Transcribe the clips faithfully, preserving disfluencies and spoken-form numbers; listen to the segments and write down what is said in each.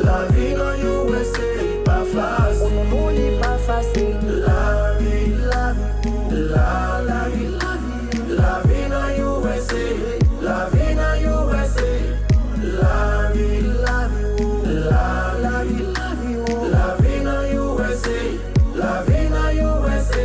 Lavi nan U S A pa fasil. Pou nou li pa fasil. Lavi, lavi, la, lavi, lavi. Lavi nan U S A. Lavi nan U S A. Lavi, lavi, la, lavi, lavi. Lavi nan U S A. Lavi nan U S A.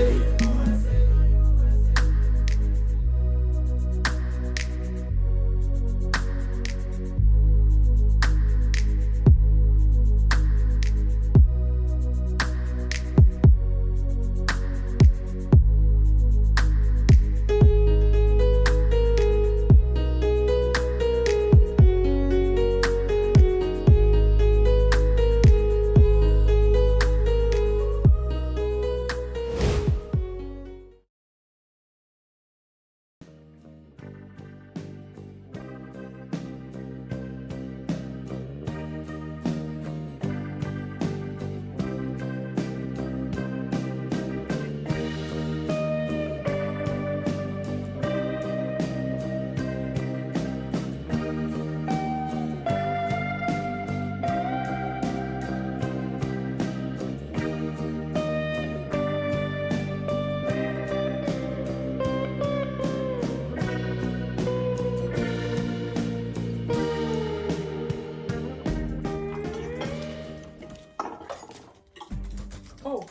Oh,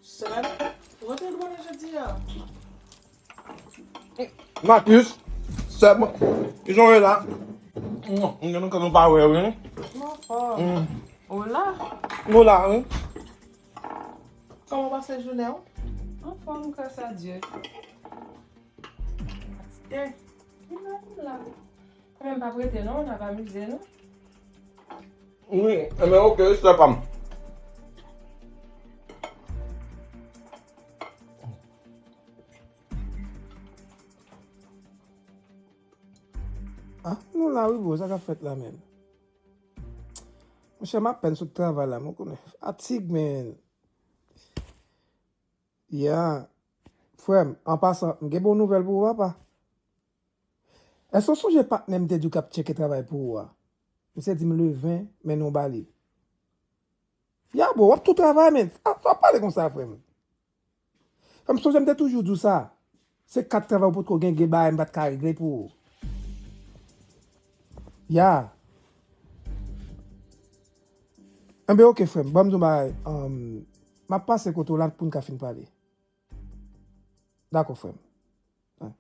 sè m, ou antre dwòl jodi a? Matis, sè m, kijan w ye la? M gen lontan nou pa wè, wi. M anfòm. Mm. Ou la? Nou la, wi. Kòman w pase jounen w? Anfòm, gras a Dye. Fatige? M la, m la. Kanmenm pa prete non, n ap amize nou. Wi, enben oke, sè pa m. Ah, nou la wi bro, sa k ap fèt la menm? Monchè, m apèn sot travay la, men w konnen. Fatig, men. Ya. Frè m, an pasan, m gen bon nouvèl pou ou, papa. Èske w sonje patnè m te di w k ap tcheke travay pou ou a? Misye di m le ven, men nou ba li. Ya, bro, w ap tou travay, men. A, w ap pale konsa, frè m. Frè m, sonje m te toujou di w sa. Se kat travay ou potko gen, gen bagay m pa t ka regle pou ou. Ya. Enben, oke, frè m. Ban m di w bagay. Anm, m ap pase kote w la pou n ka fin pale. Dakò, frè m. Hein.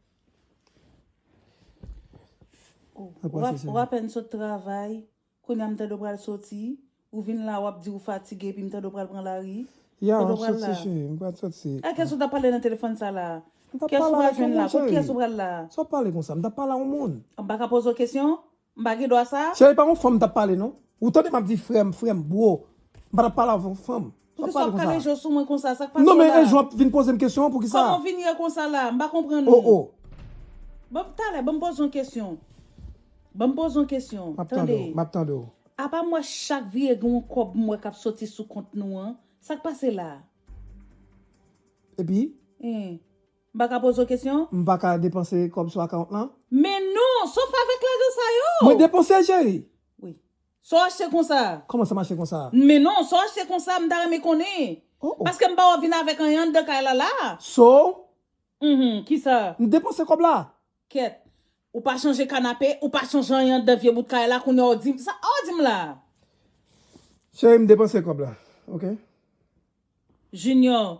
Oh, w ap, w apèn sot travay, kounye a m tande w pral soti, ou vin la, w ap di w fatige, epi m tande w pral pran lari. Ya, m ap soti, cheri, m pral soti. A kiyès ou t ap pale nan telefòn sa la? Kiyès ou pral jwenn la? Kot kiyès ou pral la? Sa w pale konsa? M t ap pale a yon moun. M pa ka poze w kesyon? M pa gen dwa sa? Cheri, pa yon fanm m t ap pale, non. Ou tande m ap di frè m, frè m, bro. M pa t ap pale avè yon fanm. Poukisa w ap kale je w sou mwen konsa? Sa k pase w la? Non, men e jan w ap vin poze m kesyon an, poukisa? Kòman w vin ye konsa la? M pa konprann ou. Oh, oh. Bon, talè, ban m poze w yon kesyon. Ban m poze w yon kesyon. M ap tande w, m ap tande w. Apa m wè chak vire gen yon kòb m wè k ap soti sou kont nou an. Sa k pase la? Epi? Hen. M pa ka poze w kesyon? M pa ka depanse kòb sou akawont lan? Men non, sof avèk lajan sa yo. Mwen depanse l, cheri. Wi. Sa w achte konsa? Kòman sa m achte konsa? Men non, sa w achte konsa, m ta renmen konnen. Oh, oh. Paske m pa wè w vin avèk anyen anndan kay la la. So? Mhm, kisa? M depanse kòb la. Kèt. Ou pa chanje kanape, ou pa chanje anyen anndan vye bout kay la, kounye a w di m, sa, a w di m la? Cheri, m depanse kòb la, oke? Junior,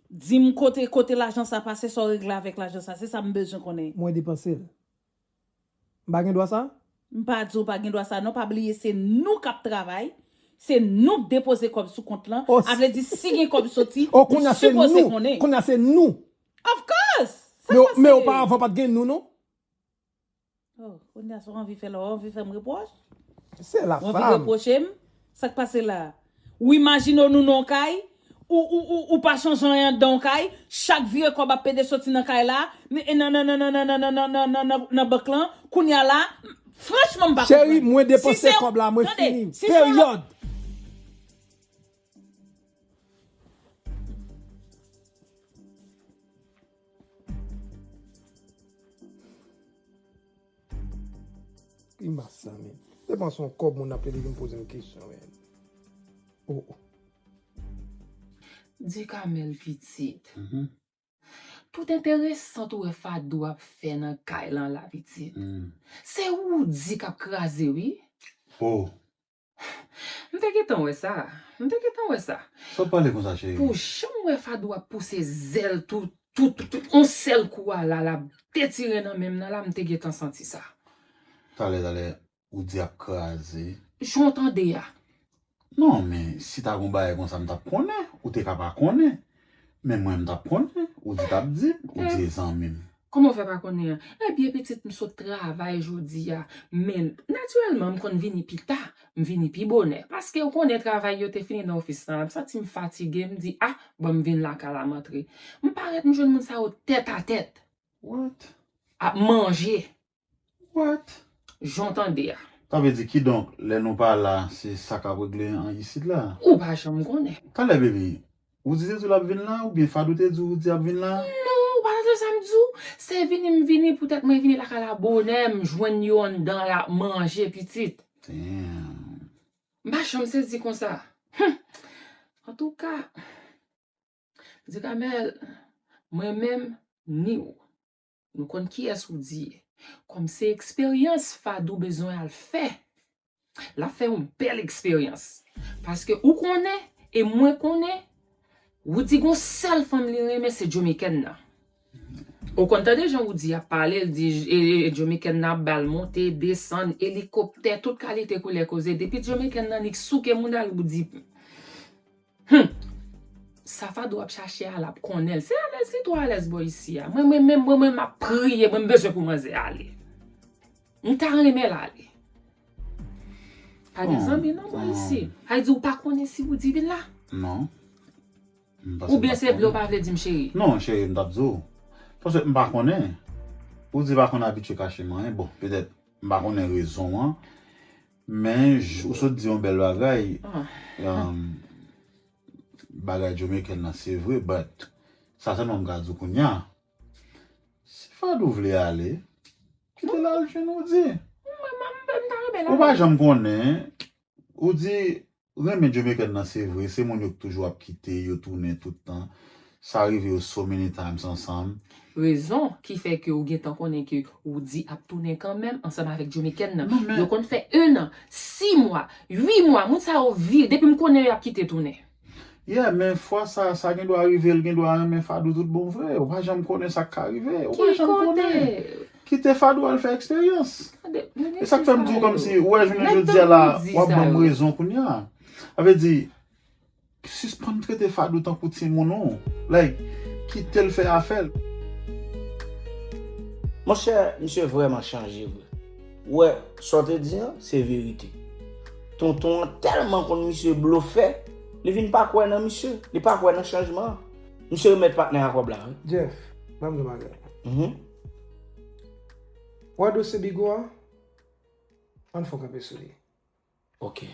di m kote, kote lajan sa pase, sa w regle avèk lajan sa, se sa m bezwen konnen. Mwen depanse l. M pa gen dwa sa? M pa di w pa gen dwa sa, non, pa bliye se nou k ap travay, se nou k depoze kòb sou kont lan, a vle di si gen kòb soti, m sipoze konnen. Kounye a se nou. Of course! Sa k pase? Men oparavan pa t gen nou, non? Oh, kounye a sa w anvi fè la, w anvi fè m repwòch? Se la fanm. W anvi repwoche m? Sa k pase la? Ou imajine w nou nan yon kay, ou, ou, ou, ou pa chanje anyen anndan yon kay, chak vire kòb ap pede soti nan kay la, nan, nan, nan bank lan, kounye a la, franchman m pa konprann. Cheri, mwen depanse kòb la, mwen fini. Peryòd. Ki mas sa, men? Depanse yon kòb moun ap plede vin poze m kesyon, men. Oh, oh. Di Kamèl pitit. Tout enteresan tou wè Fadou ap fè nan kay lan la pitit. Se Woody k ap kraze wi. Oh, M te gentan wè sa. M te gentan wè sa. Sa w pale konsa, cheri? Pou jan m wè Fadou ap pouse zèl tou, tou, tou, tou, yon sèl kou a la, l ap detire nan men m nan la, m te gentan santi sa. Talè, talè, ou di ap kraze. Jan w tande a. Non, men si ta gon bagay konsa, m t ap konnen. Ou te ka pa konnen. Men mwen, m t ap konnen. Ou di t ap di. Ou di e zanmi m. Kòman w fè pa konnen an? Ebyen, pitit, m sot travay jodi a. Men, natirèlman, m konn vini pi ta. M vini pi bonè. Paske ou konnen travay yo te fini nan ofis lan. M santi m fatige. M di, a, ban m vin lakay la, m antre. M parèt, m jwenn moun sa yo tèt a tèt. What? Ap manje. What? Jan w tande a. Sa vle di, kidonk, lè nou pa la, se sa k ap regle an isit la? Ou pa janm konnen. Talè, baby, Woody te di w l ap vin la, oubyen Fadou te di w Woody ap vin la? Non, ou pa tande sa m di w? Se vini m vini, poutèt mwen vini lakay la bonè, m jwenn yo anndan y ap manje, pitit. Damn. M pa janm sezi konsa. Humm. Antouka, Di Kamèl, mwen menm, ni w. Nou konn kiyès Woody ye. Kòm se eksperyans Fadou bezwen al fè, l ap fè yon bèl eksperyans. Paske ou konnen, e mwen konnen, Woody gon sèl fanm li renmen, se Jamaïcaine nan. Ou konn tande jan Woody ap pale, l di e, e, Jamaïcaine nan ap ba l monte, desann, elikoptè, tout kalite koulè koze. Depi Jamaïcaine nan nik souke moudal Woody. Humm. Sa Fadou ap chache a, l ap konnen l. Se alèz li tou alèz bò isi a. Mwen, mwen menm, mwen, mwen, m ap priye, mwen, m bezwen pou manzè ale. M ta renmen l ale. Pa gen zanmi non bò isi. Sa vle di ou pa konnen si Woody vin la? Non. Oubyen se vle ou pa vle di m, cheri? Non, cheri, m t ap di w. Paske m pa konnen. Ou di pa konn abitye kache m anyen. Bon, petèt, m pa konnen rezon an. Men, j- ou sot di yon bèl bagay. Um, bagay Jamaïcaine nan, se vre, but sa sèlman m ka di w kounye a. Si Fadou vle ale, kite l al jwenn Woody. Mwen, mwen, m ta renmen l Ou pa ale. Janm konnen. Woody renmen Jamaïcaine nan, se vre. Se moun yo k toujou ap kite, yo tounen tout tan. Sa rive yo so many times ansanm. Rezon ki fè ke ou gentan konnen ke Woody ap tounen kanmenm ansanm avèk Jamaïcaine nan. Yo konn fè en an, sis mwa, uit mwa, moun sa yo vire, depi m konnen yo ap kite tounen. Yeah, men fwa sa, sa gen dwa rive, l gen dwa renmen Fadou tout bon vre. Ou pa janm konnen sa k ka rive. Ou pa janm konnen. Kite Fadou al fè eksperyans. E sa k fè m di w kòmsi, ou wè, jounen jodi a la, w ap ban m rezon kounye a. Sa vle di, sispann trete Fadou tankou timoun ou. Like, kite l fè afè l. Monchè, misye vrèman chanje vre. Ou wè, sa w te di an, se verite. Tonton an tèlman konn misye blofè, li vin pa kwè nan misye, li pa kwè nan chanjman an. Misye remèt patnè a kòb la, wi. Jeff, ban m di w bagay. Mhm. Ou wè dosye Bigo a? Ann fè w kanpe sou li. Ok.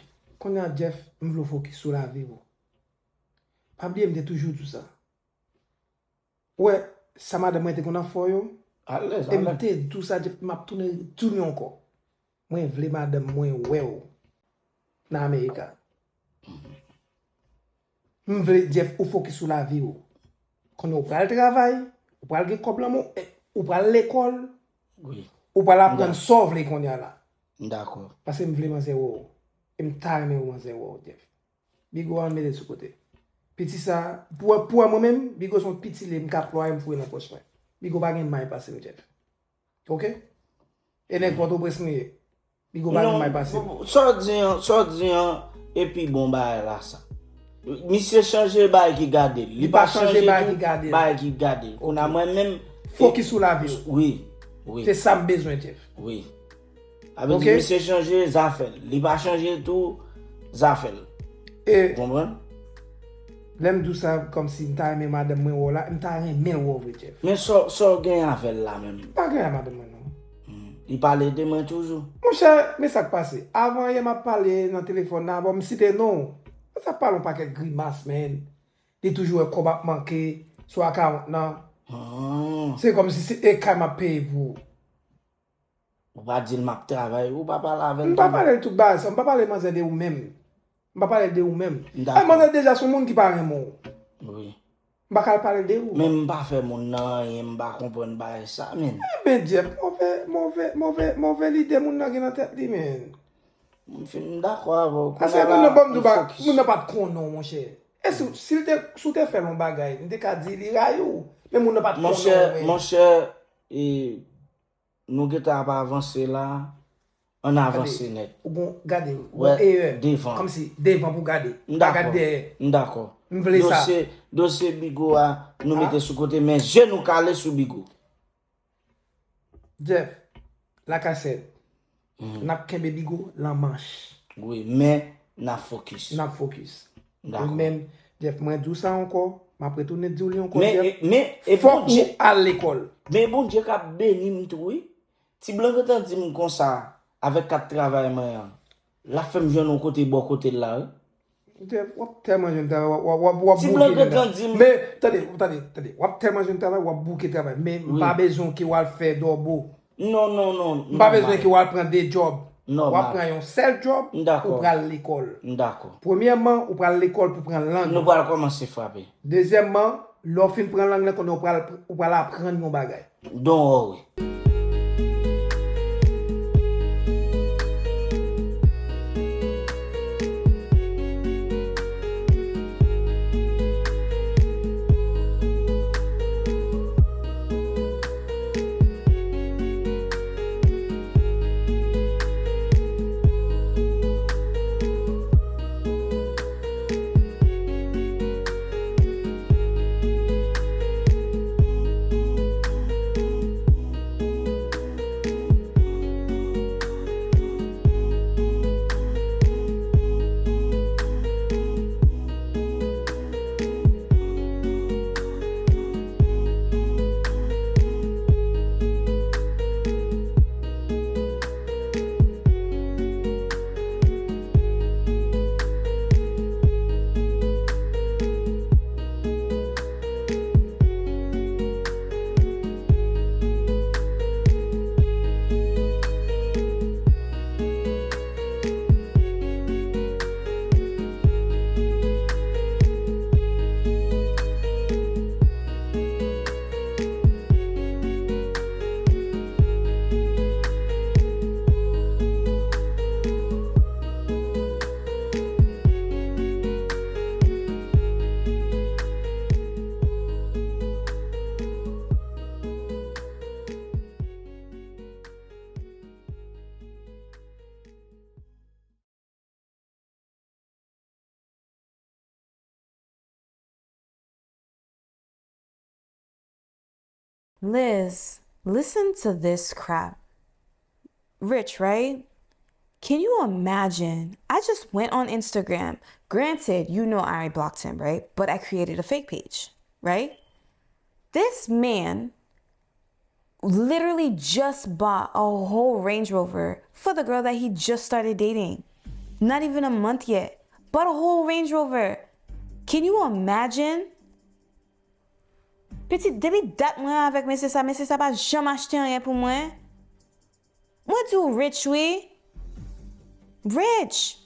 Kounye a, Jeff, m vle w fokis sou lavi w. Pa bliye m te toujou di w sa. Ou wè, sa madanm mwen te konn ap fè w yo, Alèz, e m alèz. te di w sa, Jeff, m ap tounen, tounen ankò. Mwen vle madanm mwen wè w nan Amerika. M vle, Jeff, ou fokis sou lavi w. Kounye a ou pral travay, ou pral gen kòb lan men w, e, ou pral lekòl, Wi. ou pral aprann sa w vle kounye a la. M dakò. Paske m vle manzè wè w. E m ta renmen wè manzè wè w, Jeff. Bigo a, ann mete l sou kote. Piti sa, pou, pou mwen menm, Bigo se yon piti li ye, m ka plwaye, m foure nan pòch mwen. Bigo pa gen may pase m, Jeff. Ok? E nèg Pòtoprens m ye. Bigo pa gen may pase m. Sa w di an, sa w di an, e pi bon bagay la sa. Misye chanje bagay ki gade l. Li pa chanje bagay ki gade l. Kounye a mwen menm. Fokis sou lavi w. Wi, wi. Se sa m bezwen, Jeff. Wi. Sa vle di misye chanje zafè l. Li pa chanje tou zafè l. Ou konprann? Lè m di w sa, kòmsi m ta renmen madanm mwen wè w la, m ta renmen l wè w vre, Jeff. Men sa w, sa w gen avè l la menm? M pa gen a madanm mwen non. Li pale de mwen toujou. Monchè, men sa k pase. Avan yè m ap pale nan telefòn nan, bon, m site non w. Sa pale yon pakèt grimas, men. Li toujou wè kòb ap manke sou akawont nan. Se kòmsi se e kay m ap peye pou ou. Ou pa di l m ap travay, ou pa pale avè l. M pa pale l tout bagay sa, m pa pale manzè de ou menm. M pa pale de ou menm. Dakò. Ay, manzè deja se yon moun ki pa renmen w. Wi. M pa ka al pale de ou. Men m pa fè moun nan anyen, m pa konprann bagay sa, men. Enben, Jeff, move, move, move, move lide moun nan gen nan tèt li, men. M fin dakò avè w. Paske moun nan, ban m di w, moun nan pa t konnen w, monchè. E si, si l te, si w te fè l yon bagay, m te ka di li rayi w. Men moun nan pa t konnen w, men. Monchè, monchè, e, nou gentan ap avanse la, ann avanse nèt. Ou gon, gade, ou gon erè. Devan. Kòmsi, devan pou gade. Pa gade dèyè. M dakò. M vle sa. Dosye, dosye Bigo a, nou mete sou kote, men je nou kale sou Bigo. Jeff, Lakasèt, n ap kenbe Bigo lan manch. Wi, men n ap fokis. N ap fokis. Dakò. Ou menm, Jeff, mwen di w sa ankò, m ap retounen di w li ankò, Jeff. Men, e, men, e fòk ou al lekòl. Men Bondye k ap beni m tou, wi. Ti Blan gentan di m konsa, avèk kat travay mwen an, l ap fè m jwenn yon kote bò kote l la, wi. Jeff, w ap tèlman jwenn travay, w ap, w ap, w ap, w ap bouke nèg la. Ti Blan gentan di m. Men, tande, tande, tande. W ap tèlman jwenn travay, w ap bouke travay. Men, m pa bezwen ke w al fè dòbo. Non, non, non. M pa bezwen ke w al pran de djòb. Nòmal. W ap pran yon sèl djòb, ou pral lekòl. M dakò. Premyèman, ou pral lekòl pou pran lang. Nou pral kòmanse frape. Dezyèmman, lè w fin pran lang nan, kounye a ou pral, ou pral aprann yon bagay. Don't worry. Liz, listen to this crap. Rich, right? Can you imagine? I just went on Instagram. Granted, you know I blocked him, right? But I created a fake page, right? This man literally just bought a whole Range Rover for the girl that he just started dating. Not even a month yet. Bought a whole Range Rover. Can you imagine? Pitit, depi dat mwen avèk mesye sa, mesye sa pa janm achte anyen pou mwen. Mwen di w rich, wi. Rich.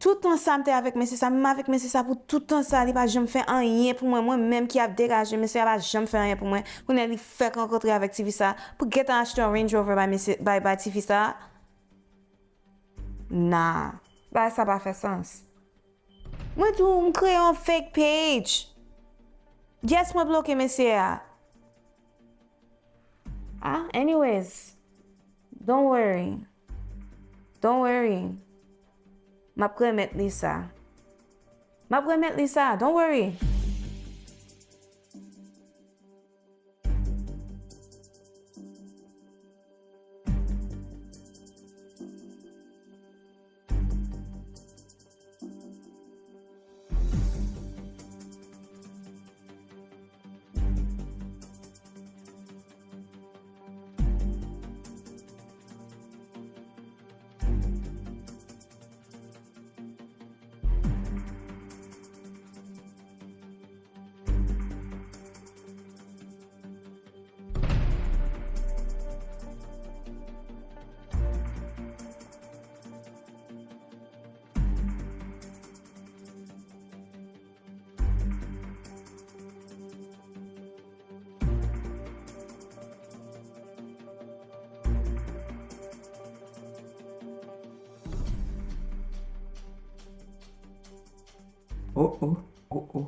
Tout tan sa m te avèk mesye sa, m avèk mesye sa pou tout tan sa, li pa janm fè anyen pou mwen. Mwen menm ki ap degaje, mesye a pa janm fè anyen pou mwen. Kounye a li fèk rankontre avèk tifi sa, pou gentan achte yon Range Rover bay mesye, bay, bay tifi sa. Nah, bagay sa pa fè sans. Mwen di w, m kreye yon fake page. Yes, mwen bloke mesye a. Ah, anyways, don't worry. Don't worry. M ap remèt li sa. M ap remèt li sa. Don't worry. Oh, oh, oh, oh.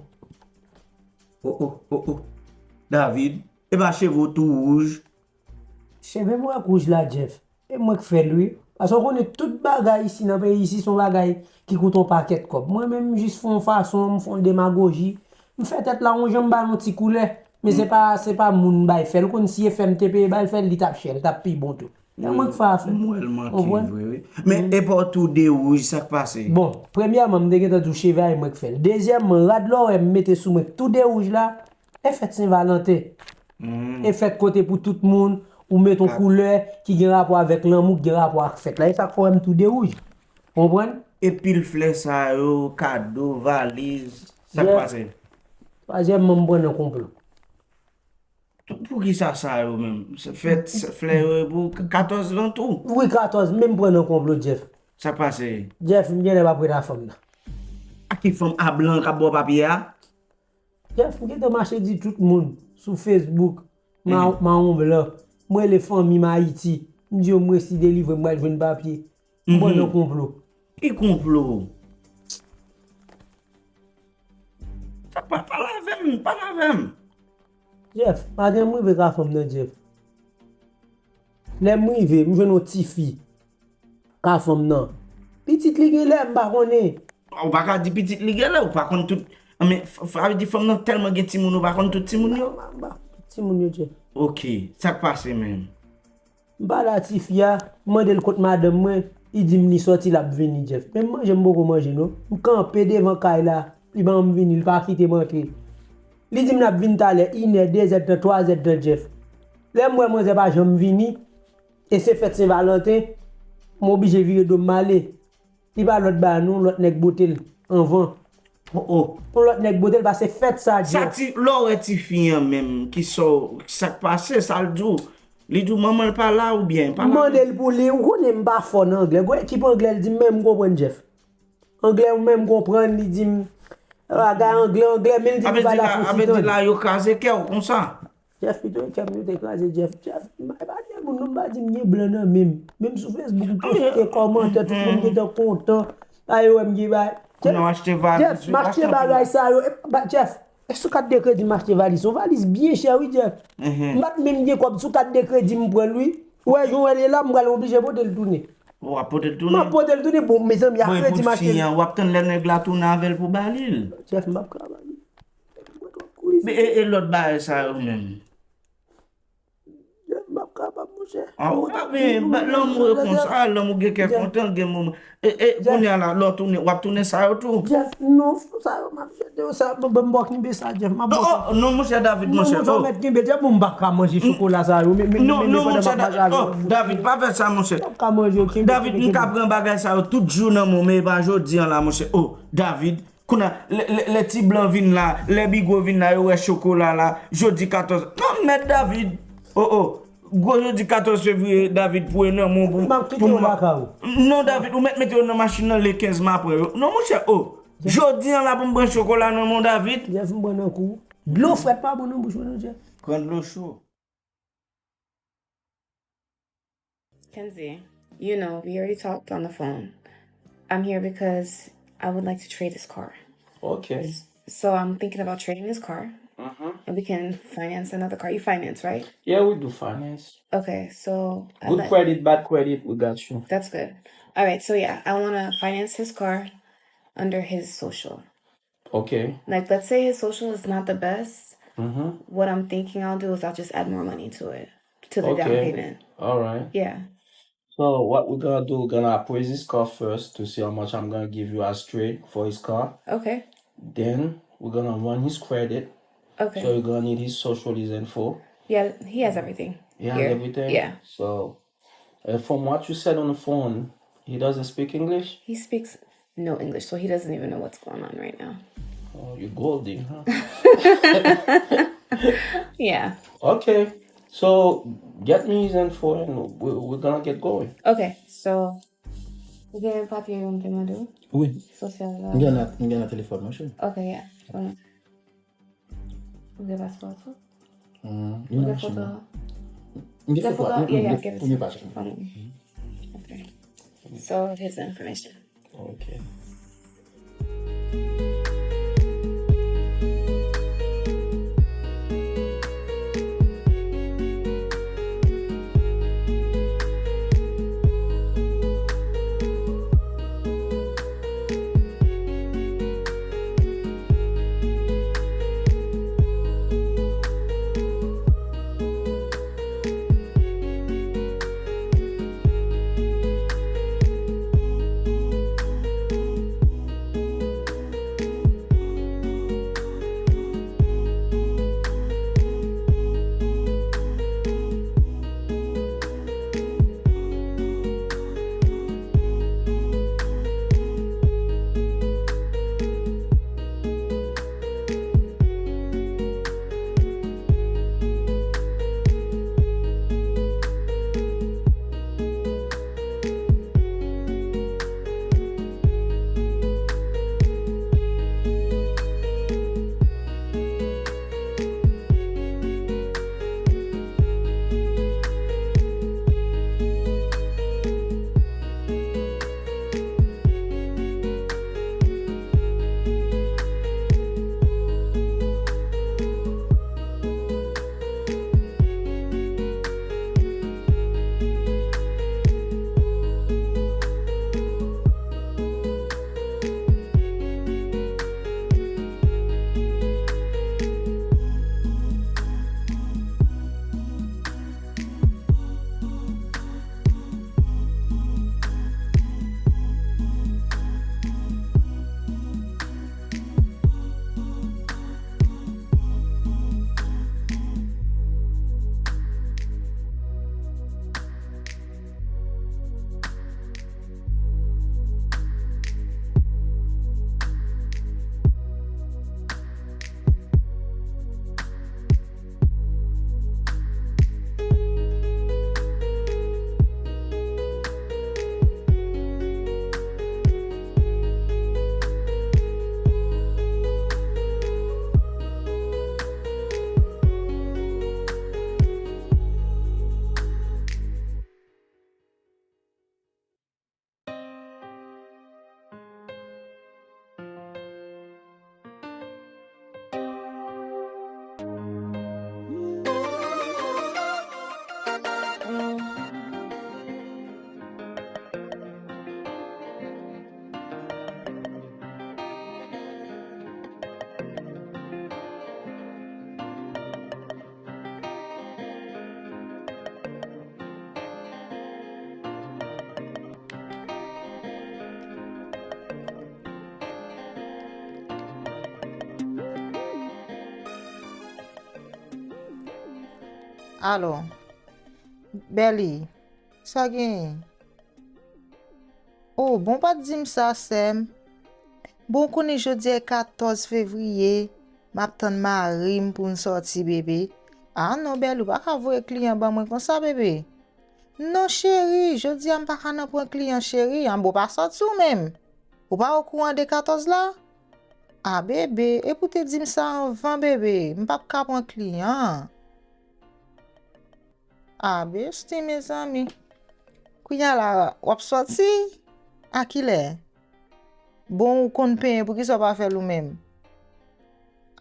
Oh, oh, oh, oh. David, e pa cheve w tou wouj. Cheve m wè k wouj la, Jeff. E mwen k fè l, wi. Paske w konnen tout bagay isi nan peyi isi se yon bagay ki koute yon pakèt kòb. Mwen menm, m jis fè yon fason, m fè yon demagoji. M fè tèt la yon jan, m ba l yon ti koulè. Men se pa, se pa moun bay fè l. Ou konn si e fè m te peye bay fè l, li t ap chè, li t ap pi bon tou. E mwen k fè afè. M wè l manke vre, wi. Men e pa w tou de wouj, sa k pase? Bon, premyèman, m te gentan di w cheve a e mwen k fè l. Dezyèmman, rad lòrè m mete sou mwen k tou de wouj la, e fèt Sen Valanten. E fèt kote pou tout moun, ou met yon koulè ki gen rapò avèk lanmou, ki gen rapò ak fèt la. E sa k fè w wè m tou de wouj. Ou konprann? E pil flè sa yo, kado, valiz, sa k pase? Twazyèmman, m pran nan konplo. Poukisa sa yo menm? Fèt flè yo e pou katòz lan tou? Wi, katòz, men m pran nan konplo, Jeff. Sa k pase? Jeff, m genlè p ap ret a fanm nan. A ki fanm a blan k ap ba w papye a? Jeff, m gentan mache di tout moun sou Facebook, ma, mawon blan. M rele fanmi m Ayiti. M di yo m resi delivre, m pral jwenn papye. M pran nan konplo. Ki konplo? Sa pa, pale avè m, pale avè m. Jeff, maten m rive ka fanm nan, Jeff. Lè m rive, m jwenn yon tifi ka fanm nan. Pitit li genlè, m pa konnen. Ou pa ka di pitit li genlè, ou pa konn tout. Men, sa vle di fanm nan tèlman gen timoun, ou pa konn tout timoun yo? M pa konn tout timoun yo, Jeff. Ok, sa k pase menm? M pale a tifi a, m mande l kot madanm mwen, li di m li sòti, l ap vini, Jeff. Menm manje m poko manje non. M kanpe devan kay la, li ban m vini, li pa kite m antre. Li di m l ap vin talè, inè, dezèdtan, twazèdtan, Jeff. Lè m wè manzè pa janm vini, e se fèt Sen Valanten, m oblije vire do m ale. Li pa lòt bagay non, lòt nèg bote l anvan. Oh, oh. Yon lòt nèg bote l pase fèt sa, Jeff. Sa ti, lè w wè tifi an menm, ki sa w, sa k pase, sa l di w? Li di w manman l pa la oubyen pa la? M mande l pou li, ou konnen m pa fò nan anglè. Gon ekip anglè l di m, men m konprann, Jeff. Anglè ou menm konprann, li di m, bagay anglè, anglè, men l di m li pa la fouti tann. Sa vle di la, yo kraze kè w konsa? Jeff, pito kè m yo te kraze, Jeff. Jeff, m pa di moun non, m pa di m gen blan nan men m. Menm sou Facebook, m poste kòmantè, tout moun gentan kontan. A yo wè m gen bay. Kounye a w achte valiz, Jeff, m achte bagay sa yo. Jeff, e sou kat de kredi m achte valiz. Se yon valiz byen chè, wi, Jeff. M pa t menm gen kòb, sou kat de kredi m pran l, wi. Ou wè jan w wè l ye la, m pral oblije pote l tounen. W ap pote l tounen? M ap pote l tounen. Bon, mezanmi, a kredi m achte l. Bon, e pou ti an, w ap tann lè nèg la tounen avè l pou w ba li l? Jeff, m p ap ka ba li. E, e lòt bagay sa yo menm? M ap kapab, monchè. A, ou pa byen, lanmou e konsa, lanmou gen kè kontan, gen moman. E, e, kounye a la, lè w tounen, w ap tounen sa yo tou? Jeff, non, sa yo, m ap jete yo, sa, ban m bò kenbe sa, Jeff, m ap bò kenbe. Non, monchè David, monchè, oh. Mèt kenbe, Jeff, bon, m p ap ka manje chokola sa yo, men, men, men, non, monchè, oh, David, pa fè sa, monchè. M p ap ka manje yo, kenbe, David, m ka pran bagay sa yo tout jou nan men w, men e pa jodi an la, monchè, oh, David. Kounye a, lè, lè, lè ti blan vin la, lè Bigo vin la, yo wè chokola la, jodi katòz. Non, mèt David. Oh, oh. Gwo jodi katòz fevriye, David, pou e nan men w pou. M ap kite yo lakay ou. Non, David, ou mèt mete yo nan machin nan le kenz m ap pran yo. Non, monchè, oh. Jodi an la pou m pran chokola nan men w, David. Jeff, m pran nan kou. Dlo frèt pa bon nan bouch mwen, non, Jeff. Pran dlo cho. Kenzie, you know, we already talked on the phone. I'm here because I would like to trade this car. Okay. So I'm thinking about trading this car, and we can finance another car. You finance, right? Yeah, we do finance. Okay, so I Good like credit, bad credit, we got you. That's good. All right, so yeah, I want to finance his car under his social. Okay. Like, let's say his social is not the best. Mm-hmm. What I'm thinking I'll do is I'll just add more money to it, to the okay. down payment. All right. Yeah. So what we're gonna do, we're gonna appraise his car first to see how much I'm gonna give you as trade for his car. Okay. Then we're gonna run his credit. Okay. So you're gonna need his social, his info. Yeah, he has everything. He has here. everything. Yeah. So, uh, from what you said on the phone, he doesn't speak English. He speaks no English, so he doesn't even know what's going on right now. Oh, you Goldie, huh? Yeah. Okay. So get me his info and we, we're gonna get going. Okay, so ou gen papye yo m te mande w? Wi. Sosyal la. M gen nan, m gen nan telefòn mwen, cheri. Okay, yeah. Ou gen paspò tou? Ou gen foto? M gen foto, yeah, yeah, give it to me. Premye paj. Okay. So, here's the information. Okay. Alo, Bèli, sa genyen? O, bon, pa t di m sa, sè m. Bon, ou konnen jodi a e katòz fevriye, m ap tann mari m pou n sòti, bebe. A non, Bèli, ou pa ka voye kliyan ban mwen konsa, bebe. Non, cheri, jodi a m pa ka nan pran kliyan, cheri. An, bon, pa sòti ou menm. Ou pa okouran de katòz la? A, bebe, epi w te di m sa anvan, bebe. M p ap ka pran kliyan. A, besti, mezanmi. Kounye a la, w ap sòti? A kilè? Bon, ou konn penyen, poukisa w pa fè l ou menm?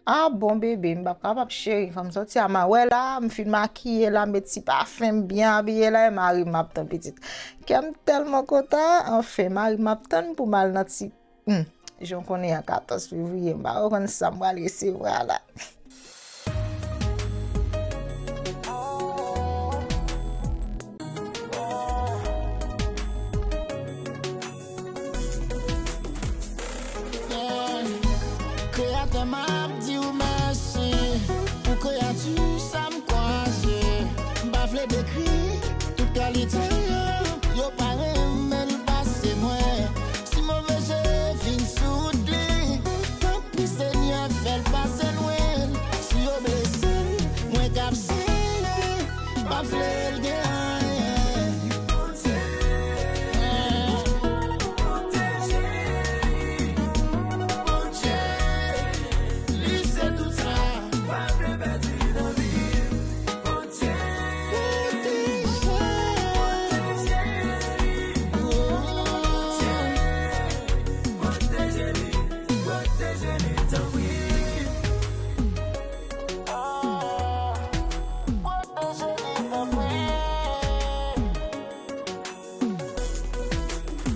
A bon, bebe, m p ap kapab, cheri. Fò m sòti a, m a wè la, m fin makiye la, m met ti pafen, m byen abiye la, e mari m ap tann pitit. Kè m tèlman kontan, anfen, mari m ap tann pou m al nan ti, hmm, jan w konnen an katòz fevriye, m pa konn sa m pral resevwa la. Kreyatè, m ap di w mèsi pou kreyati sa m kwaze. M pa vle dekri tout kalite yo, yo pa renmen l pase mwen. Si move je vin sou wout li, tanpri Senyè, fè l pase lwen. Si yo blese l, mwen k ap seye, m pa vle l gen anyen. Bondye, Bondye, Bondye, li se tout sa, pa vle pèdi nan vi m.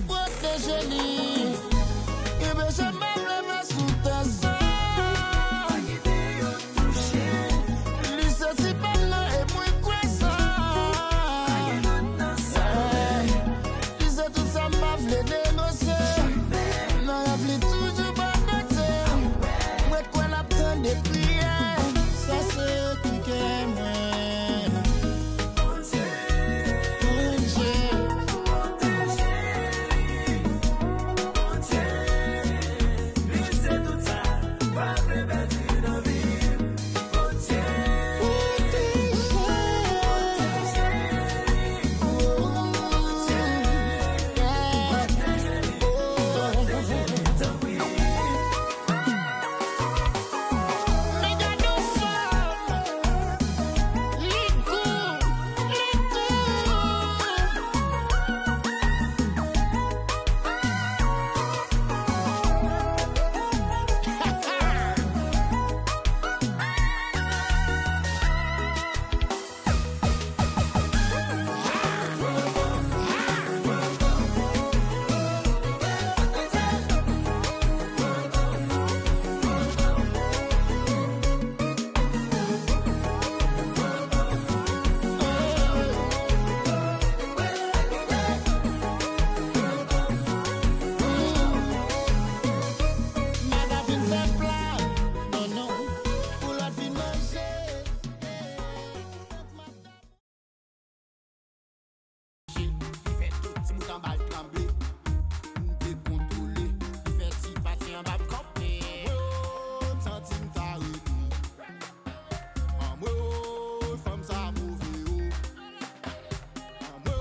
Pwoteje li. Kenbe je m pa vle fè sou tè sa. Li se ti pa m nan e mwen kwè sa. Li se tout sa m pa vle denonse. Nan rèv li toujou bò kote m. Mwen kwè l ap tande priyè. Sa se kri kè mwen. Li fè tout timoun anba l tranble. M dekontwole. Li fè ti pati anba m kanpe. Anmwe o, m santi m ta rete. Anmwe o, fanm sa move o. Anmwe o,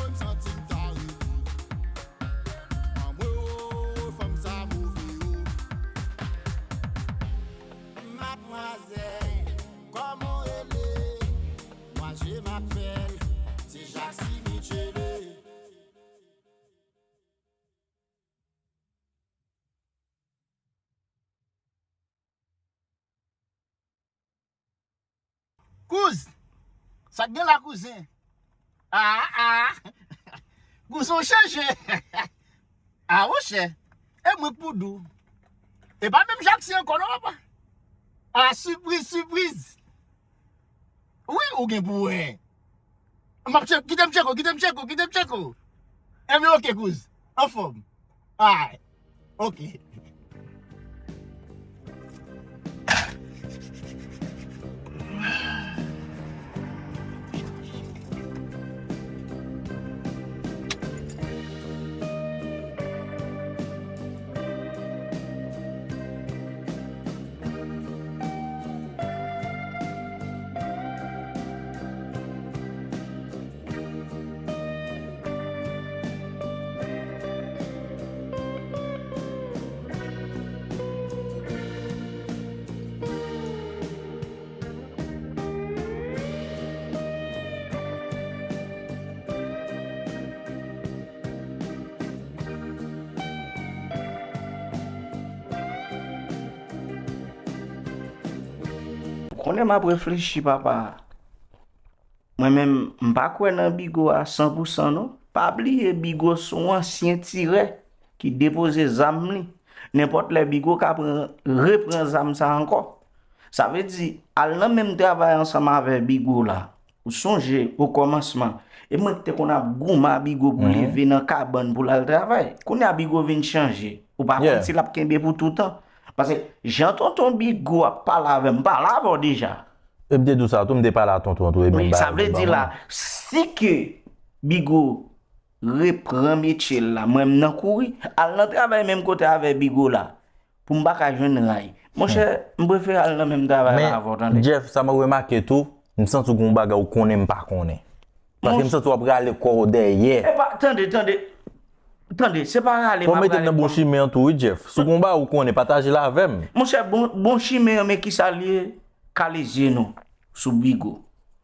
m santi m ta rete. Anmwe o, fanm sa move o. Madmwazèl, kòman w rele? Moi je m'appelle, se Jacksy Michele. Kouz, sa k gen la, kouzen? Ah, ah. Kouzen w chanje. Ah, monchè. E mwen k pou di w. E pa menm Jackson ankò non, papa. Ah, sipriz, sipriz. Wi, ou gen pou wè. M ap tchek, kite m tcheke w, kite m tcheke w, kite m tcheke w. Ebyen, oke, kouz. Anfòm. Ay. Oke. Konnen m ap reflechi, papa. Mwen menm, m pa kwè nan Bigo a san pou san non. Pa bliye Bigo se yon ansyen tirè ki depoze zam li. Nenpòt lè Bigo ka pran, repran zam sa ankò. Sa vle di, al nan menm travay ansanm avè Bigo la. Ou sonje, okòmansman, e mwen ki te konn ap goumen a Bigo pou leve nan kabann pou l al travay. Kounye a Bigo vin chanje. Ou pa konn si l ap kenbe pou toutan. Paske jan tonton Bigo ap pale avè m, m pale avè w deja. E m te di w sa tou, m te pale a tonton tou, epi m ba sa vle di la, si ke Bigo repran metye l la, mwen m nan kouri, al nan travay menm kote avè Bigo la, pou m pa ka jwenn ray. Monchè, m prefere al nan menm travay la avè w, tande. Men, Jeff, sa m remake tou, m santi w gen yon bagay ou konnen m pa konnen. Paske m santi w ap rale kò w dèyè. Epa, tande, tande. Tande, se pa rale m ap rale kò m. Fò w mete m nan bon chimen an tou, wi, Jeff. Si w gen yon bagay ou konnen, pataje l avè m. Monchè, bon, bon chimen an, men kisa l ye? Kale zye nou sou Bigo.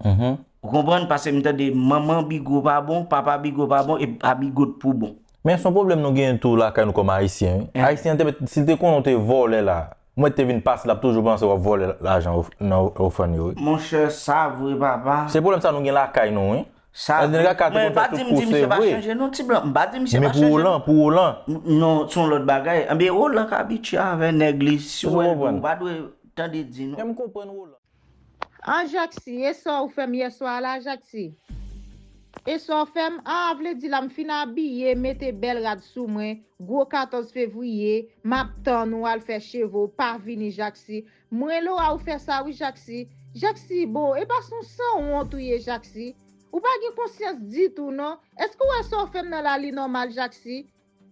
Ou konprann? Paske m tande manman Bigo pa bon, papa Bigo pa bon, e pa Bigo t pou bon. Men se yon pwoblèm nou genyen tou lakay nou kòm Ayisyen, wi. Ayisyen, te, si l te konnen w te vòlè la, mwen te vin pase, l ap toujou panse w ap vòlè lajan of-, nan ofrann yo, wi. Monchè, sa vre, papa. Se pwoblèm sa nou gen lakay nou, wi. Sa vre. Mwen pa di misye pa chanje, non, ti blan. M pa di misye pa chanje, non. Men pou Roland, pou Roland. Non, se yon lòt bagay. Anben, Roland ka abitye avè nèg li. Si w wè l bon, ou pa dwe tande di, non. Men m konprann Roland. An, Jaksy, e sa w fè m yèswa la, Jaksy? E sa w fè m? A, vle di la m fin abiye, mete bèl rad sou mwen, gwo katòz fevriye, m ap tann ou al fè cheve w, pa vini, Jaksy. M rele w a, ou fè sa wi, Jaksy. Jaksy, bon, e pa se yon sanwont ou ye, Jaksy? Ou pa gen konsyans ditou, non. Èske w wè sa w fè m nan la li nòmal, Jaksy?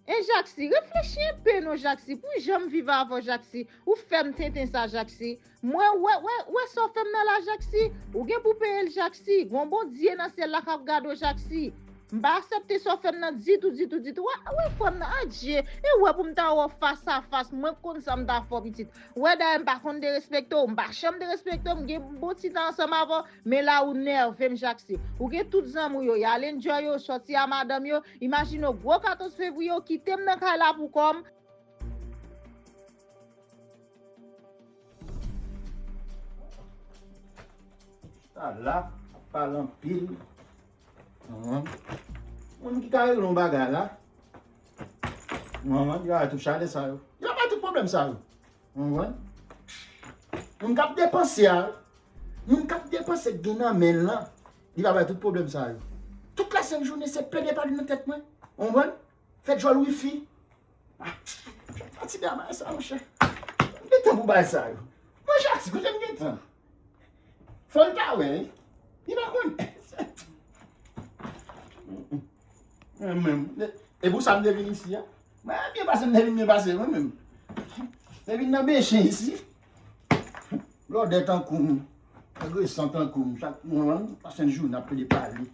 E Jaksy, reflechi enpe non, Jaksy, pou jan m viv avè w, Jaksy. Ou fè m tenten sa, Jaksy. Mwen, wè, wè, wè sa w fè m nan la, Jaksy. Ou gen pou peye l, Jaksy. Gon Bondye nan syèl la k ap gade w, Jaksy. M pa aksepte sa w fè m nan ditou, ditou, ditou. Wè, wè frè m nan, adje. E wè pou m ta wè w fas a fas. Mwen konn sa m ta fè w, pitit. Wè, dayè m pa konn derespekte w. M pa janm derespekte w. M gen bon ti tan ansanm avè w. Men la ou nève m, Jaksy. Ou gen tout zanmi w yo, y al enjoy yo, sòti a madanm yo. Imajine w, gwo katòz fevriye, w kite m nan kay la pou kò m. Sa la, ap pale anpil. Moun ki ka regle yon bagay la. Manman, y a tout chale sa yo. Y a pa tout pwoblèm sa yo. Ou konprann? Moun k ap depanse a, moun k ap depanse k gen nan men l lan, li pa bay tout pwoblèm sa yo. Tout lasent jounen se pede pale nan tèt mwen. Ou konprann? Fè djòl wifi. Ah, fatige a bay sa, monchè. M gen tan pou bay sa yo. Mwen, Jaksy, kote m gen tan? Fò l ta wè, wi. Li pa konnen. Mwen menm. E pou sa m te vin isi a. Mwen byen pase, m te vin byen pase mwen menm. M te vin nan benchen isi. Blòdè tankou m. Agresan tankou m. Chak moman, m pase yon jounen ap pede pale.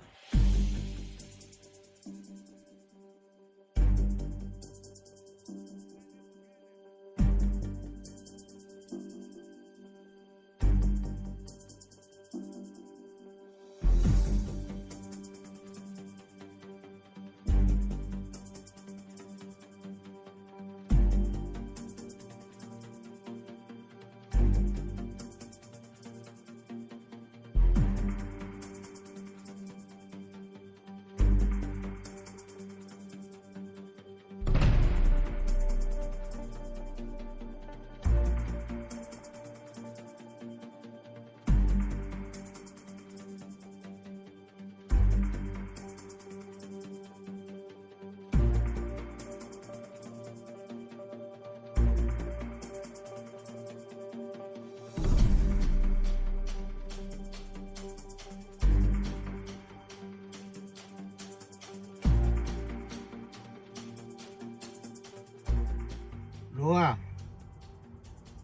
Laura,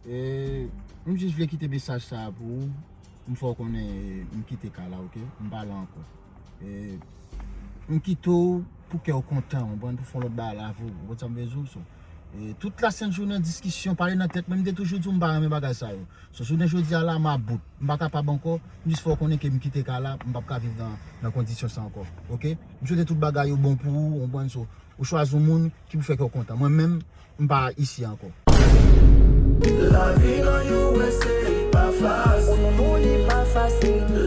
e, m jis vle kite mesaj sa a pou ou. M fè w konnen, e, m kite kay la, oke? M pa la ankò. E, m kite w pou kè w kontan, w konprann, pou fè yon lòt bagay lavi w, w konprann sa m vle di w? So, e, tout lasent jounen diskisyon, pale nan tèt mwen, m te toujou di w m pa renmen bagay sa yo. So, jounen jodi a la, m about. M pa kapab ankò. M jis fè w konnen ke m kite kay la, m p ap ka viv nan, nan kondisyon sa ankò. Oke? M swete tout bagay yo bon pou ou, w konprann? So, ou chwazi yon moun ki pou fè kè w kontan. Mwen menm, m pa isi ankò. Lavi nan U S A pa fasil. Sing